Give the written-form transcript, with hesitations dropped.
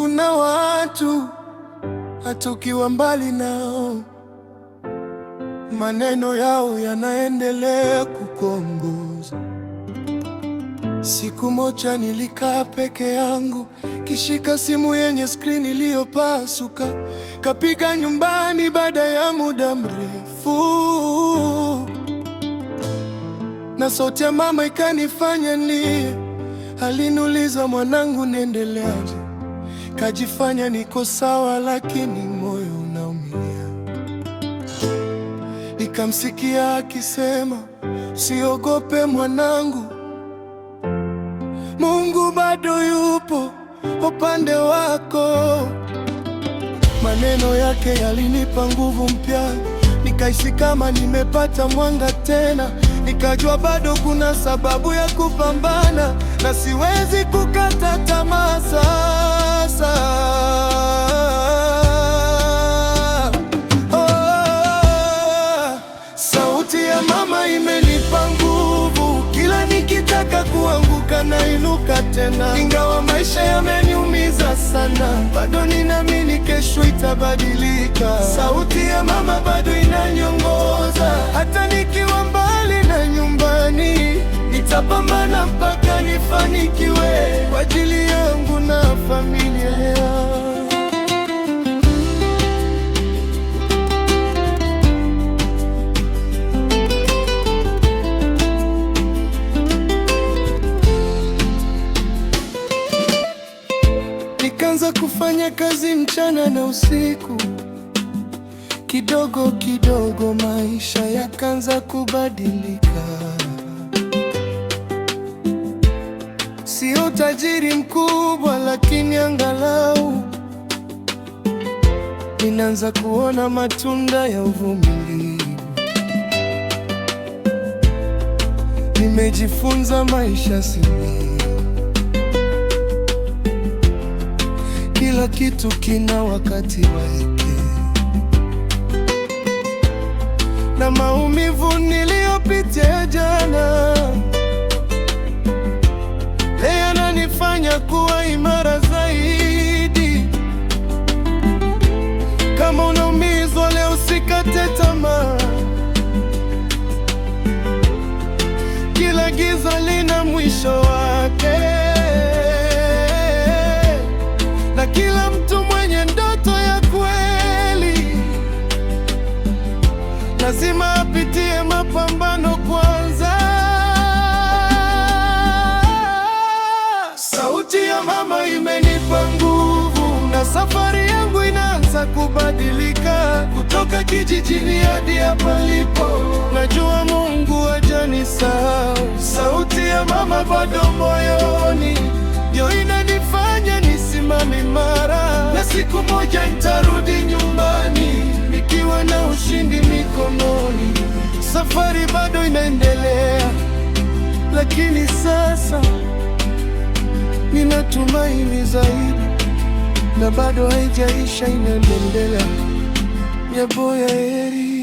Kuna watu hata ukiwa mbali nao, maneno yao yanaendelea kukuongoza. Siku moja nilikaa peke yangu, kishika simu yenye skrini iliyopasuka, kapiga nyumbani baada ya muda mrefu, na sauti ya mama ikanifanya nilie. Aliniuliza, mwanangu, niendeleaje? Kajifanya niko sawa, lakini moyo unaumia. Nikamsikia akisema, usiogope mwanangu, Mungu bado yupo upande wako. Maneno yake yalinipa nguvu mpya, nikahisi kama nimepata mwanga tena. Nikajua bado kuna sababu ya kupambana na siwezi kukata tamaa sasa. Oh, sauti ya mama imenipa nguvu, kila nikitaka kuanguka nainuka tena. Ingawa maisha yameniumiza sana, bado ninaamini kesho itabadilika. Sauti ya mama bado inaniongoza, hata nikiwa mbali na nyumbani, nitapambana mpaka nifanikiwe kwa ajili yangu na familia yangu. Nikaanza kufanya kazi mchana na usiku, kidogo kidogo maisha yakaanza kubadilika. Sio tajiri mkubwa, lakini angalau ninaanza kuona matunda ya uvumilivu. Nimejifunza maisha si kila kitu kina wakati wake, na maumivu niliyopitia jana leo yananifanya kuwa imara zaidi. Kama unaumizwa leo, usikate tamaa. Kila giza lina mwisho wake, na kila mtu mwenye ndoto ya kweli lazima apitie mapambano kwanza. Sauti ya mama imenipa nguvu, na safari yangu inaanza kubadilika, kutoka kijijini hadi hapa nilipo. Najua Mungu hajanisahau. Sauti ya mama bado moyoni, ndio inanifanya nisimame imara, na siku moja nitarudi nyumbani nikiwa na ushindi mikononi. Safari bado inaendelea, lakini sasa ninatumaini zaidi, na bado haijaisha, inaendelea. Nyaboya heri.